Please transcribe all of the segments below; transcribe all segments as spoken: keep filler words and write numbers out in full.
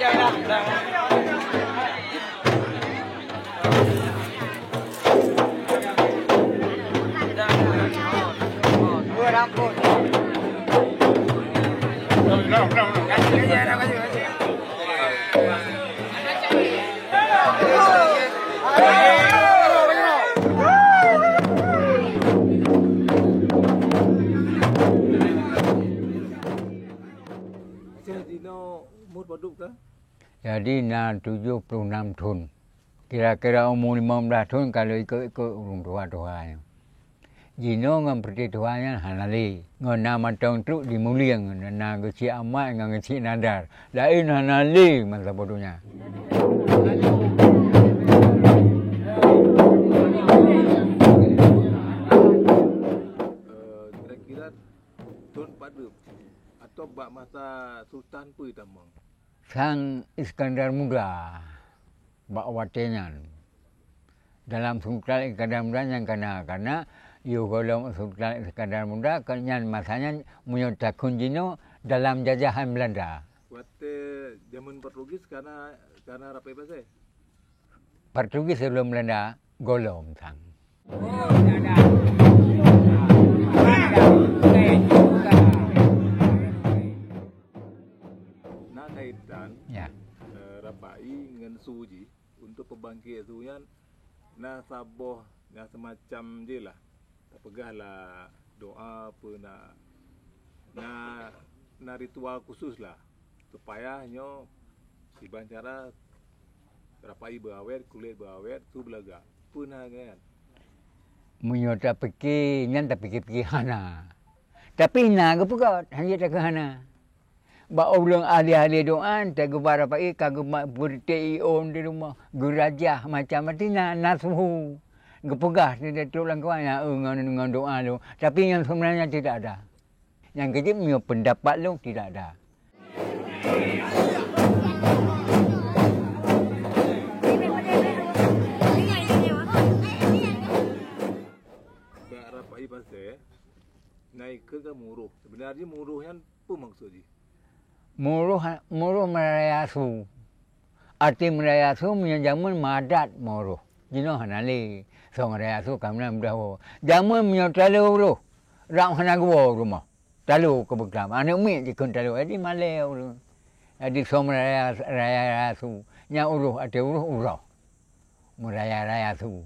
Aceh jinoe umur padub ka? Jadi na tujoh ploh nam thon. Kira-kira umu limong blaih thon ka lheueh ikot-ikot ureuëng tuha-tuha nyoe. Jinoe ngon peureuté tuha nyan hana lé. Ngon na mantong trok di Mulieng, na geuchik amat ngon geuchik nadar. Laén hana lé masa boh donya. Eh, kira-kira thon padub atau bak masa sultan peue tamong? Sang Iskandar Muda bak watée nyan. Dalam Sultan Iskandar Muda nyang kana, kana yoh gohlom Sultan Iskandar Muda, ka nyan masa nyan meunyoe takheun jinoe dalam jajahan Belanda. Watée jameun Portugis kana, kana rapai pasai? Portugis sebelum Belanda gohlom sang. Na kaitan, ya, eh, rapai ngon su jih untuk peubangkét su nyan na saboh nyang seumacam jih lah. Tapeugah lah doa peue na, na, na ritual khusus lah supaya nyoe siban cara rapai beuawét, kulét beuawét, su beulagak. Peue na nyan? Meunyoe tapike nyan tapike-pike hana. Tapi na geupeugét, hana jeuet takheun hana. Bak ureuëng ahli-ahli doa, tageuba rapai ka geumat beureutek iôn di rumoh, geurajah macam arti na, na suhu. Geupeugah di datuk lam keuwat nyan, "Eh, ngon, ngon doa lôn." Tapi nyang sebenarnya tidak ada. Nyang keujeuet meunyoe peundapat lôn tidak ada. Bak rapai pasai, na ikheun ka muroh. Sebenarnya muroh nyan peue maksud jih? Muroh, muroh meuraya su. Arti meuraya su meunyoe jameun madat muroh. Jinoe hana lé. Soe meuraya su ka meunan mudah woe. Jameun meunyoe talo uroh, rab hana geuwoe rumoh. Talo keu beuklam. Aneuk miet jikheun talo. Jadi malée ureuëng. Jadi soe meuraya, raya, raya su. Nyan uroh, até uroh, uroh. Meuraya-raya su.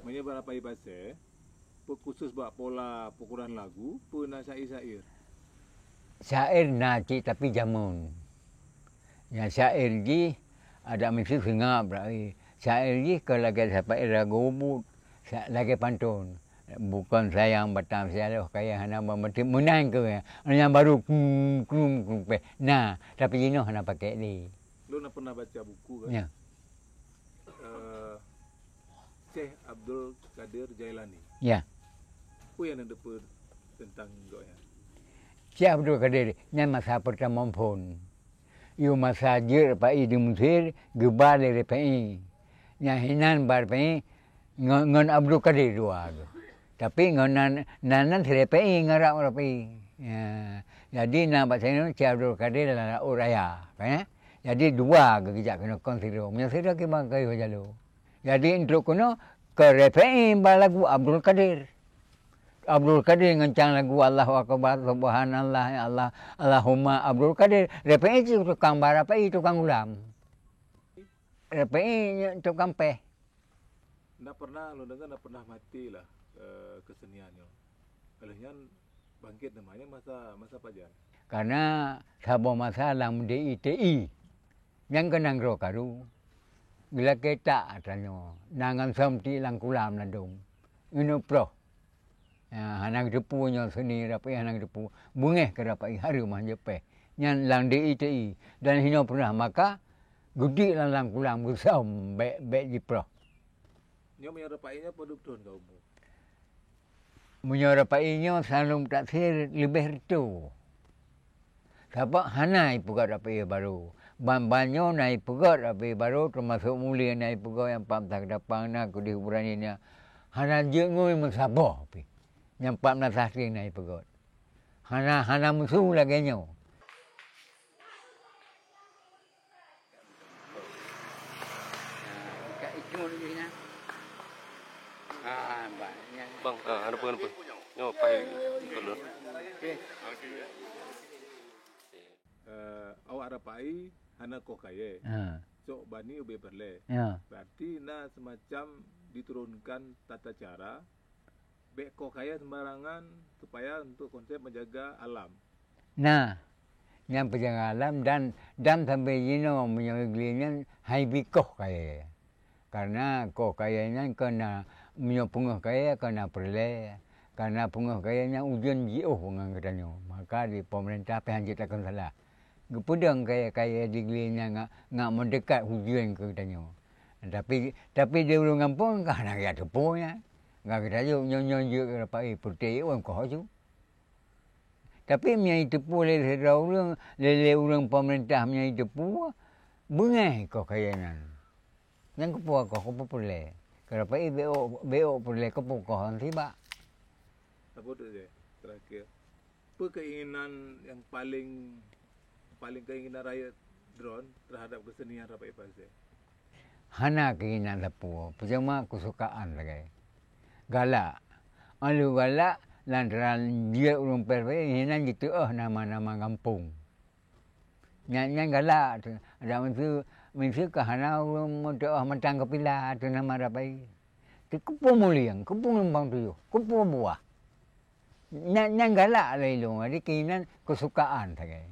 Meunyoe bak rapai pasai, peue khusus bak pola peukoran lagu, peue na syair-syair? Syair na cit, tapi jameun. Nyang syair jih adak miseue seungab ra'i. Syair jih ka lagée sapai ragu buet, sa-, lagée pantôn. Bukon sayang batang sialoh kaya hana bak maté meunan keu nyang baru krum, krum, krum peh. Na, tapi jinoe hana pakai lé. Lôn na pernah baca buku kan? Ya. Eh, Syekh Abdul Qadir Jailani. Ya. Peue nyang na teupeue teuntang gobnyan? Syekh Abdul Qadir nyan masa pertama phon. Yôh masa jeuet rapai di Mesir geuba lé rapai. Nyang hinan ba rapai ngon, ngon Abdul Qadir dua tu. Tapi ngon nan, nan, nan si rapai ngon rab rapai. Ya. Jadi na bak sinoe Syekh Abdul Qadir lam laôt raya, kan, ya? Jadi dua geugeujak keunoe kon sidroe. Meunyoe sidroe kiban kayôh jaloe. Jadi, entrok keunoe keu rapai ba lagu Abdul Qadir. Abdul Qadir ngon cang lagu Allahu Akbar, Subhanallah, ya Allah, Allahumma Abdul Qadir. Rapai cit tukang ba rapai, tukang gulam. Rapai nyoe tukang peh. Ndak pernah, lôn deungoe ndak pernah maté lah, eh, kesenian nyoe. Ka lheueh nyan bangkit namanya masa, masa pajan. Karena saboh masa lam D I T I. Nyang keunan droe karu, geulakée tak atra nyoe, na ngon som ti lam kulam ladôm, inoe proh. Ya, hana geuteupeue nyoe seuni rapai hana geuteupeue, beungéh keu rapai hareuem han jeuet péh. Nyan lam D I T I, dan hinoe peunah maka geudik lam, lam kulam geusom bék, bék jiproh. Nyoe meunyoe rapai nyoe padub thon ka umu? Meunyoe rapai nyoe saleuem taksir leubeh reutôh. Sabab hana ipeugét rapai barô. Ban-ban nyoe na ipeugét rapai barô, teumasok mulia na ipeugét nyang pam that keudapang na keudeh ubeurani na. Hana jeuet ngui meusaboh pih. Nyang pat meunasah teueng na ipeugöt. Hana, hana musu lagèe nyoe. Bang, ah, ada pun, ada pun. Nyoe pai betul. Eh, awak rapai hana koh kayèe. Ha. Cok bani ubé peureulèe. Ya. Berarti na semacam diturunkan tata cara bèk koh kayèe sembarangan supaya untuk konsep menjaga alam. Nah, nyang peujaga alam dan, dan sampai jinoe meunyoe glé nyan hai bikoh kayèe. Karena koh kayèe nyan keu na, meunyoe peungeuh kayèe keu na peureulèe, karena peungeuh kayèe nyan ujeuen jiôh ngon geutanyoe. Maka di pemerintah pih hanjeuet takheun salah. Geupeudong kayèe-kayèe di glé nyan ngak, ngak meudeukat ujeuen keu geutanyoe. Tapi, tapi di ureueng gampông ka hana geujak teupeu nyan. Ka geutanyoe nyoe-nyoe jeuet rapai peureté ôn koh su. Tapi meunyoe jiteupeu lé sidroe ureueng, lé, lé ureueng pemerintah meunyoe jiteupeu, beungèh koh kayèe nyan. Nyan keupeue koh, keupeue peureulèe. Keu rapai bèk ôk, bèk ôk peureulèe keupeue koh ngon sibak. Apa tu je? Terakhir. Apa keinginan yang paling, paling keinginan rakyat droen terhadap kesenian rapai Pasé? Hana keinginan sapeue, peue cuma keusukaan sagai. Galak. Óh lheueh galak, lantaran jeuet ureueng Pasé, hinan jiteuôh nama-nama gampông. Nyan, nyan galak tu. Adak meuseu, meuseu ka hana ureueng meuteuôh mantang keupila tu nama rapai. Ti keupeue mulieng, keupeue lumbang tuyoh, keupeue buah. Nyan, nyan galak lé ilôn, jadi keinginan keusukaan sagai.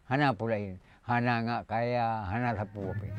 Hana peue laén, hana ngak kaya, hana sapeue pih.